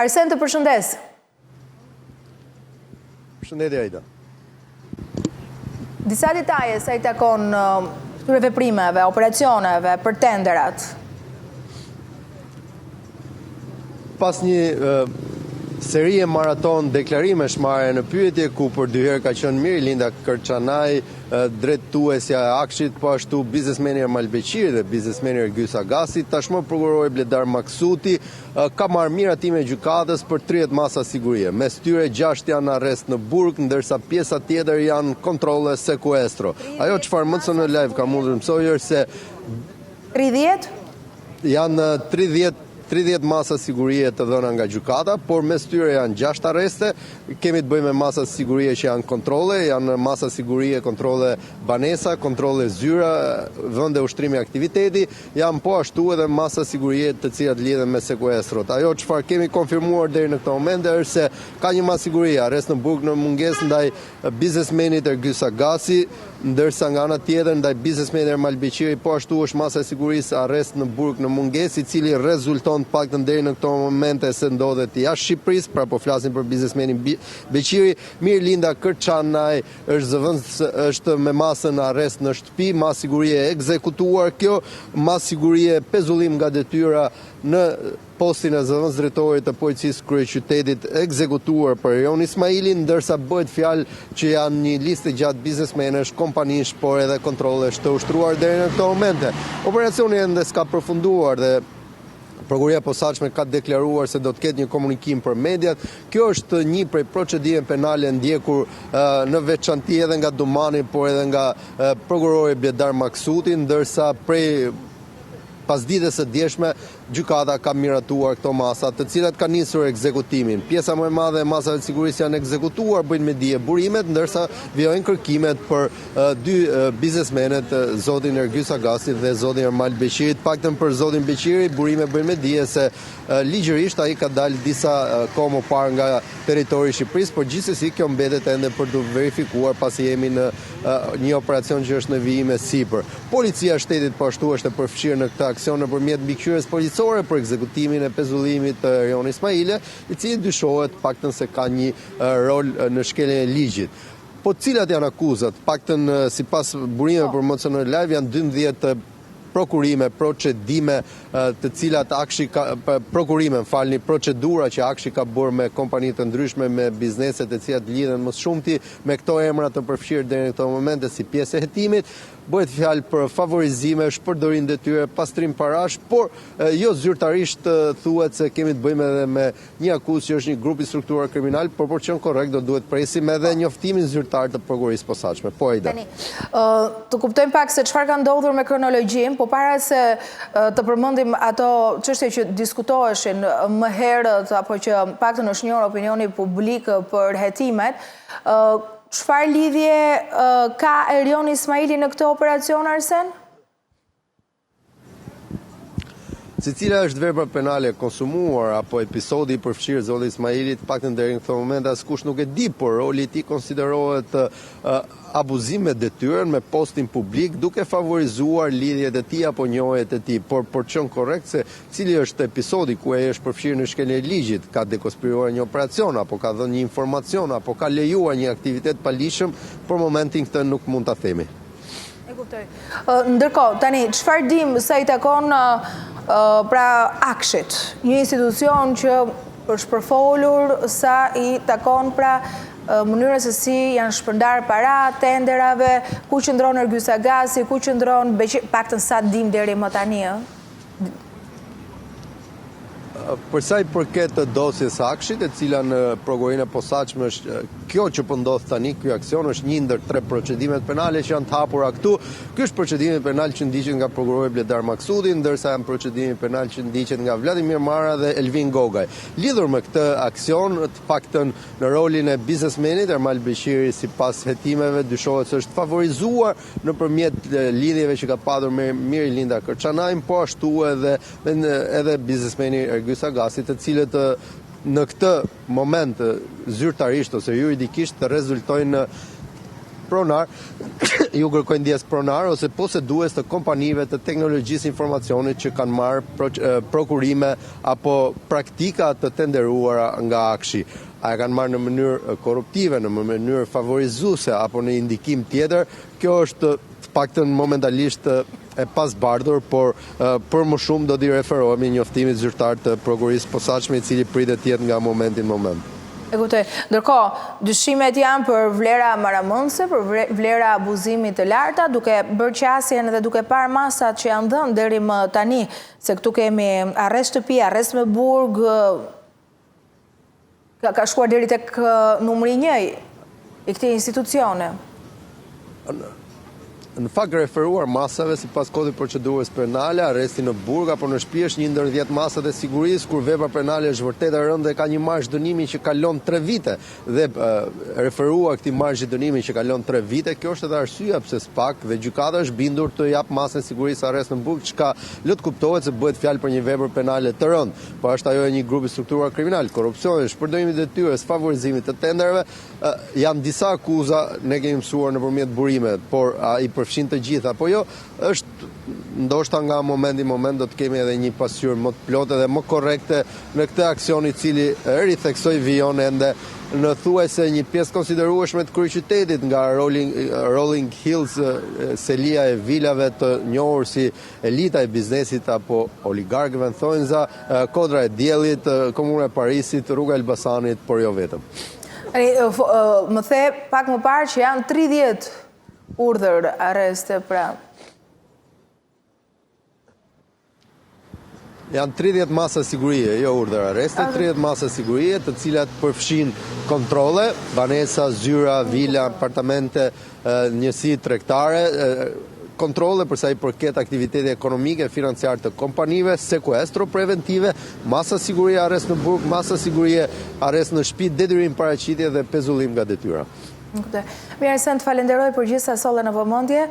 Arsen të përshëndes. Përshëndetje Aida. Disa detaje sa i takon këtyre veprimeve, operacioneve për tenderat. Pas një serie maraton deklarimesh marrë në pyetje ku për dy herë ka qenë Mirlinda Kërçanaj, drejtuesja e AKSHI-t, po ashtu biznesmeni Ermal Beqiri dhe biznesmeni Ergys Agasi, tashmë prokurori Bledar Maksuti ka marrë miratimin e gjykatës për 30 masa sigurie. Mes tyre 6 janë arrest në burg, ndërsa pjesa tjetër janë kontrolle sekuestro. Ajo çfarë MCN Live ka mundur të mësojë është se 30? Janë 30 30 masa sigurie të dhëna nga gjykata, por mes tyre janë 6 arreste, kemi të bëjmë me masa sigurie që janë kontrolle, janë masa sigurie, kontrolle banesa, kontrolle zyra, vende ushtrimi aktiviteti, janë po ashtu edhe masa sigurie të cilat lidhen me sekuestrot. Ajo çfarë kemi konfirmuar deri në këtë moment është se ka një masë sigurie, arrest në burg në mungesë ndaj biznesmenit Ergys Agasi, ndërsa nga ana tjetër ndaj biznesmenit Ermal Beqiri po ashtu është masa e sigurisë arrest në burg në mungesë, i cili rezulton të paktën deri në këto momente se ndodhet jashtë Shqipërisë, pra po flasim për biznesmenin Beqiri. Mirlinda Kërçanaj është zëvendës është me masën arrest në shtëpi, masë sigurie e ekzekutuar kjo, masë sigurie pezullim nga detyra në postin e zëvendësdrejtorit të Policisë Kryeqytetit ekzekutuar për Erion Ismailin, ndërsa bëhet fjalë që janë një listë e gjatë biznesmenësh, kompanish, por edhe kontrollesh të ushtruar deri në këto momente. Operacioni ende s'ka përfunduar dhe Prokuroria e Posaçme ka deklaruar se do të ketë një komunikim për mediat. Kjo është një prej procedimeve penale ndjekur në veçanti edhe nga Dumani, por edhe nga prokurori Bledar Maksuti, ndërsa prej pasdites së djeshme gjykata ka miratuar këto masa, të cilat kanë nisur ekzekutimin. Pjesa më e madhe e masave të sigurisë janë ekzekutuar, bëjnë me dije burimet, ndërsa vijojnë kërkimet për dy biznesmenët, zotin Ergys Agasi dhe zotin Ermal Beqiri. Të paktën për zotin Beqiri, burime bëjnë me dije se ligjërisht ai ka dalë disa kohë më parë nga territori i Shqipërisë, por gjithsesi kjo mbetet ende për t'u verifikuar pasi jemi në një operacion që është në vijim e sipër. Policia e Shtetit po ashtu është e përfshirë në këtë aksion nëpërmjet mbikëqyrjes policore për ekzekutimin e pezullimit të Erion Ismailit, i cili dyshohet të paktën se ka një rol në shkeljen e ligjit. Po cilat janë akuzat? Të paktën sipas burimeve për MCN Live janë 12 prokurime, procedime të cilat AKSHI ka prokurime, më falni, procedura që AKSHI ka bërë me kompani të ndryshme, me biznese të cilat lidhen më së shumti me këto emra të përfshirë deri në këto momente si pjesë e hetimit. Bëhet fjalë për favorizime, shpërdorim detyre, pastrim parash, por jo zyrtarisht thuhet se kemi të bëjmë edhe me një akuzë që është një grup i strukturuar kriminal, por për të qenë korrekt do duhet presim edhe njoftimin zyrtar të Prokurorisë Posaçme. Po Aida. Tani, të kuptojmë pak se çfarë ka ndodhur me kronologjinë, po para se të përmendim ato çështje që diskutoheshin më herët apo që paktën është njohur opinioni publik për hetimet, çfarë lidhje ka Erion Ismaili në këtë operacion Arsen? Se cila është vepra penale e konsumuar apo episodi i përfshirë zoti Ismaili, të paktën deri në këtë moment askush nuk e di, por roli i tij konsiderohet abuzim me detyrën, me postin publik, duke favorizuar lidhjet e tij apo njohjet e tij. Por për të qenë korrekt se cili është episodi ku ai është përfshirë në shkeljen e ligjit, ka dekonspiruar një operacion apo ka dhënë një informacion apo ka lejuar një aktivitet të paligjshëm, për momentin këtë nuk mund ta themi. E kuptoj. Ndërkohë, tani, çfarë dimë sa i takon pra AKSHI-t, një institucion që është përfolur sa i takon pra mënyrën se si janë shpërndarë para tenderave, ku qëndron Ergys Agasi, ku qëndron Beqiri, paktën sa dimë deri më tani, ë? Për sa i përket dosjes së AKSHI-t, e cila në Prokurorinë e Posaçme është kjo që po ndodh tani, ky aksion është një ndër tre procedimet penale që janë të hapura këtu. Ky është procedimi penal që ndiqet nga prokurori Bledar Maksuti, ndërsa janë procedimi penal që ndiqet nga Vladimir Mara dhe Elvin Gogaj. Lidhur me këtë aksion, të paktën në rolin e biznesmenit Ermal Beqiri sipas hetimeve dyshohet se është favorizuar nëpërmjet lidhjeve që ka patur me Mirlinda Kërçanajn, po ashtu edhe edhe biznesmeni Ergys Agasi, të cilët në këtë moment zyrtarisht ose juridikisht rezultojnë pronarë, ju kërkoj ndjesë pronarë ose posedues të kompanive të teknologjisë informacionit që kanë marrë prokurime apo praktika të tenderuara nga AKSHI. A e kanë marrë në mënyrë korruptive, në mënyrë favorizuese apo në indikim tjetër, kjo është të paktën momentalisht e pazbardhur, por për më shumë do t'i referohemi njoftimit zyrtar të Prokurorisë së Posaçme, i cili pritet të jetë nga momenti në moment. E kuptoj. Ndërkohë, dyshimet janë për vlera marramendëse, për vlera abuzimi të larta, duke bërë qasjen dhe duke parë masat që janë dhënë deri më tani, se këtu kemi arrest shtëpi, arrest me burg, ka shkuar deri tek numri një i këtij institucioni. Në fakt, referuar masave sipas Kodit Procedurës Penale, arresti në burg apo në shtëpi është një ndër 10 masat e sigurisë kur vepra penale është vërtet e rëndë dhe ka një marzh dënimi që kalon 3 vite. Dhe referuar këtij marzhi dënimi që kalon 3 vite, kjo është edhe arsyeja pse SPAK dhe gjykata është bindur të japë masën e sigurisë arrest në burg, çka lë të kuptohet se bëhet fjalë për një vepër penale të rëndë. Po është ajo e një grupi strukturuar kriminal, korrupsioni, shpërdorimi i detyrës, favorizimit të tenderëve, janë disa akuza, ne kemi mësuar nëpërmjet burimeve, por a i përfshin të gjitha, apo jo, është ndoshta nga momenti në moment do të kemi edhe një pasqyrë më të plotë dhe më korrekte në këtë aksion i cili ritheksoj vijon ende në thuajse një pjesë konsiderueshme të kryeqytetit nga Rolling Hills, selia e vilave të njohur si elita e biznesit apo oligarkëve në thonjza, Kodra e Diellit, Komuna e Parisit, Rruga e Elbasanit, por jo vetëm. Më the pak më parë që janë 30 urdhër arreste, pra. Janë 30 masa sigurie, jo urdhër arreste, 30 masa sigurie, të cilat përfshijnë kontrolle, banesa, zyra, vila, apartamente, njësi tregtare, kontrolle për sa i përket aktivitetit ekonomik e financiar të kompanive, sekuestro preventive, masa sigurie arrest në burg, masa sigurie arrest në shtëpi, detyrim paraqitje dhe pezullim nga detyra. Mirë, Arsen, të falenderoj për gjithë sa solle në vëmendje.